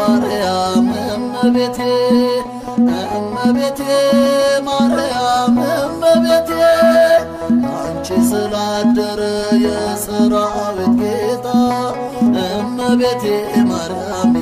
ማርያም እመቤቴ፣ እመቤቴ ማርያም እመቤቴ፣ አንቺ ስላደረ የሰራዊት ጌታ እመቤቴ ማርያም።